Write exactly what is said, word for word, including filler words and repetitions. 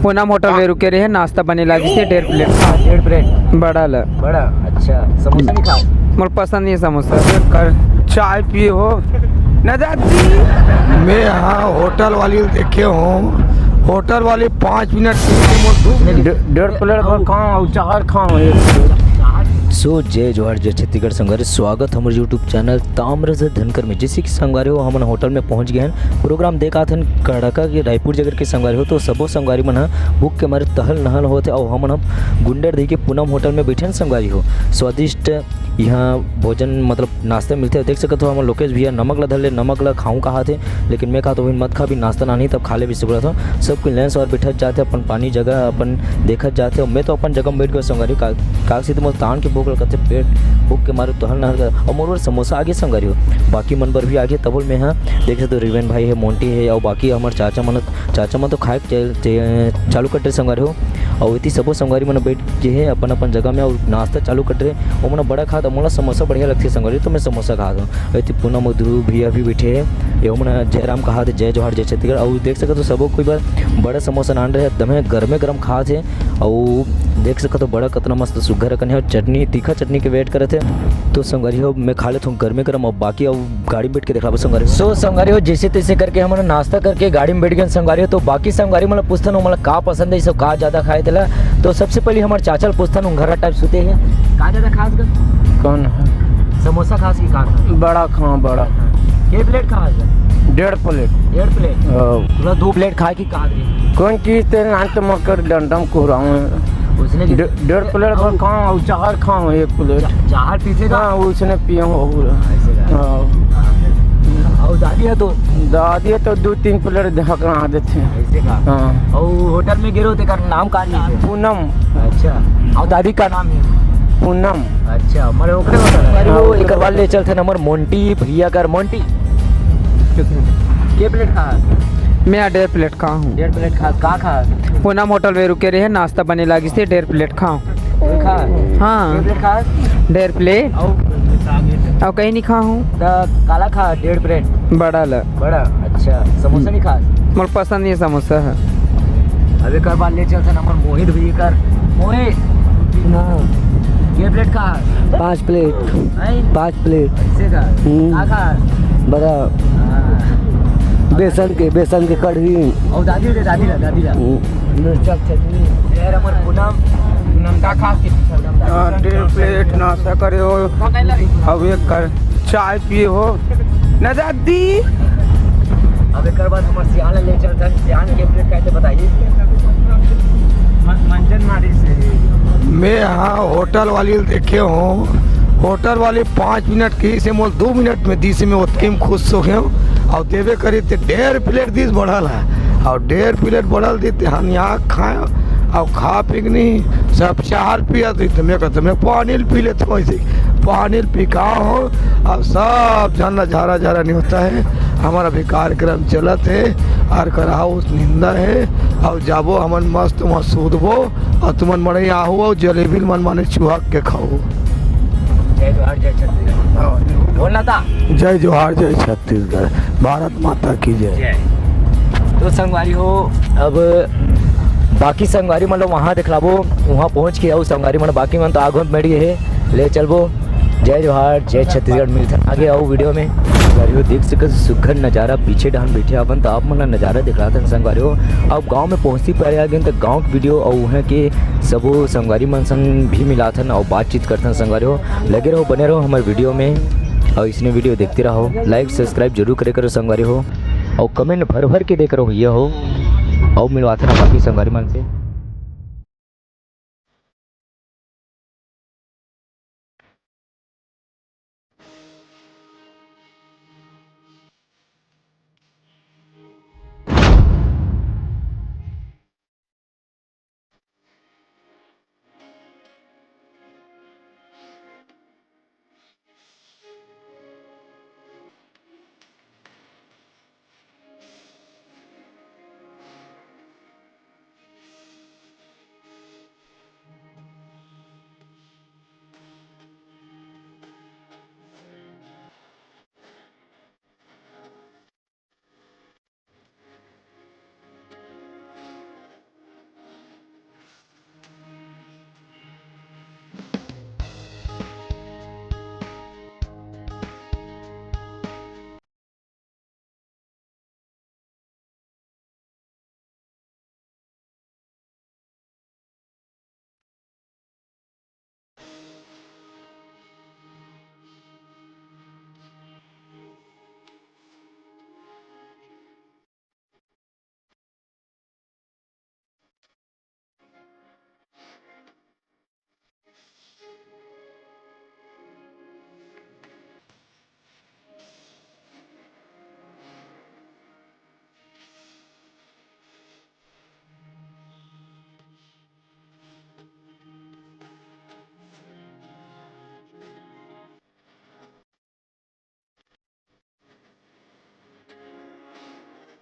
पूनम hotel में रुके रहे, नाश्ता बने लागिस हे डेढ़ प्लेट। हाँ, डेढ़ प्लेट। बड़ा ला। बड़ा, अच्छा। समोसा नहीं खास? मोर पसंद नहीं समोसा। कर चाय पिए हो ना दादी। मैं यहाँ होटल वाली देखे हूँ, होटल वाली पाँच मिनट पीछे मोर दू मिनट। डे-, डेढ़ प्लेट भर खाऊं और चार खाऊं एक। So, जय जोहार, जय छत्तीसगढ़ संगवारी, स्वागत हमर YouTube चैनल ताम्रध्वज धनकर में। जैसे कि संगवारी हो, हमन होटल में पहुंच गए हैं, प्रोग्राम देख आथन कड़का के रायपुर जगह के संगवारी हो, तो सबो संगवारी मन ह भूख के मारे तहल नहल होत हे। अउ हमन ह गुंडरदेही के पूनम होटल में बैठे हैं संगवारी हो, स्वादिष्ट यहाँ भोजन मतलब नाश्ता मिलथे। देख सकत हो हमर लोकेश भैया नमक ला धर ले, नमक ला खाऊं कहात हे, लेकिन मैं कहत हूँ, "अभी मत खा, अभी नाश्ता ना नहीं, तब खा ले," भी बोलत हूँ। सब कोई लाइन से और बैठत जात हे, अपन पानी जगह अपन देखत जात हे। मैं तो अपन जगह में बैठ गया संगवारी, का, कागसी तो मोर तान के भूख लगत हे, पेट भूख के मारे तहल नहल कर। और मोर बर समोसा आगे संगवारी हो, बाकी मन बर भी आगे। तबल में हाँ देख सकत हो, रिवेन भाई है, मोंटी है, और बाकी हमर चाचा मन, चाचा मन तो खाए के चे-, चे-, चालू कर दे संगवारी हो। और इति सबो संगवारी मन बैठ गे हे अपन अपन जगह में और नाश्ता चालू कर रहे। ओमन बड़ा खात, मोला समोसा बढ़िया लगथे संगवारी, तो मैं समोसा खात हूँ। इति पूनम और ध्रुव भैया भी बैठे हे, ये ओमन जय राम कहात हे, जय जोहार, जय छत्तीसगढ़। और देख सकत हो सबो कोई बर बड़ा समोसा नान रहे, एकदम गर्मे गरम खात हे। और देख सकत हो बड़ा कतना मस्त सुग्घर अकन हे, और चटनी, तीखा चटनी के वेट करत हे। तो संगवारी हो, मैं खा लेत हूँ गर्मे गरम, और बाकी और गाड़ी में बैठ के देखाबो संगवारी हो। So संगवारी हो, जैसे तैसे करके हमन नाश्ता करके गाड़ी में बैठ गए संगवारी हो। तो बाकी संगवारी मन ल पूछथन, ओमन ल का पसंद है, सब का ज्यादा खाए तेला। तो सबसे पहले हमर चाचा ल पूछथन, उंघरा टाइप सुते हैं, का ज्यादा खास कर? कौन है? समोसा खास की का खास? बड़ा खाओ, बड़ा। के प्लेट खास कर? डेढ़ प्लेट। डेढ़ प्लेट? हाँ। पूरा दो प्लेट खाए की का दे? कौन चीज तेरे नाम तो मकर डंडम कुहराऊं। उसने कि डे-, डेढ़ प्लेट भर खाओ और चार खाओ एक प्लेट। चा-, चार पीछे का? हाँ, उसने पिए हो पूरा। ऐसे का? हाँ। और दादी है तो? दादी है तो दो तीन प्लेट ढकना देते हैं। ऐसे का? हाँ। और होटल में गिरो तेकर नाम का नहीं है? पूनम। अच्छा। और दादी का नाम है? पूनम। अच्छा, मरे ओकरे होटल है? अरे वो एक बार ले चलते नंबर मोंटी भैया कर, मोंटी। के प्लेट खा? मैं डेढ़ प्लेट खा हूँ। डेढ़ प्लेट खा, का खा? पूनम होटल में रुके रहे, नाश्ता बने लागिस हे, डेढ़ प्लेट खाओ। खा? हाँ। डेढ़ प्लेट खा? डेढ़ प्लेट। और? और कहीं नहीं खा हूँ। त काला खा, डेढ़ प्लेट। बड़ा ला। बड़ा? अच्छा। समोसा नहीं खा? मोर पसंद नहीं समोसा है। अबे कर बार ले चल सन हमर मोहित भी कर। मोहित। हाँ। के प्लेट खा? पाँच प्लेट। नहीं? पाँच प्लेट। ऐसे का? हम्म। का खा? बड़ा। हाँ। बेसन के, बेसन के कढ़ी। और दादी रे, दादी ला, दादी ला। हम्म। मिर्चा चटनी। यार, हमर पूनम, पूनम का खास के पूछा, पूनम का। हाँ, डेढ़ प्लेट नाश्ता करे हो, अब एक कर चाय पिए हो ना दादी। अब एकर बाद हमर सियान ले चलथन, सियान के प्लेट कैसे बताइए? मंजन मारी से। मैं हाँ होटल वाली देखे हूँ, होटल वाली पाँच मिनट की से मोल दो मिनट में दी से मैं ओतके में खुश हो गए हूँ। और देवे करी ते डेढ़ प्लेट दीस बढ़ल है, और डेढ़ प्लेट बढ़ल दी ते हम यहाँ खाए और खा पी के नहीं, सब चार पिया दी तो मैं कहते मैं पानी ल पी लेते हूँ ऐसे, पानी ल पी का हो। अब सब झन ला झारा झारा नहीं होता है, हमारा भी कार्यक्रम चलत है, और कराओ निंदा है, और जाबो हमन मस्त वहाँ सूतबो, और तुमन मड़ई आहू और जलेबी मन माने चुहक के खाओ। जय जोहार, जय छत्तीसगढ़। बोलना था। जय जोहार, जय छत्तीसगढ़, भारत माता की जय। जय। तो संगवारी हो, अब बाकी संगवारी मन लो वहाँ दिखलाबो, वहाँ पहुँच के आओ संगवारी मन, बाकी मन तो आगू में बैठ गए हे, ले चलबो। जय जोहार, जय छत्तीसगढ़, मिलथन आगे आओ वीडियो में। संगवारी हो, देख सकत सुघर नजारा पीछे डहान बैठे अपन, तो आप मन ला नजारा दिखलाथन संगवारी हो। अब गाँव में पहुँचती पहले आ गए तो गाँव के वीडियो और वहाँ के सबो संगवारी मन संग भी मिलाथन और बातचीत करथन संगवारी हो। लगे रहो, बने रहो हमर वीडियो में और इसने वीडियो देखते रहो, like subscribe जरूर करे करो संगवारी हो और comment भर भर के दे करो भैया हो। और मिलवाथन बाकी संगवारी मन से।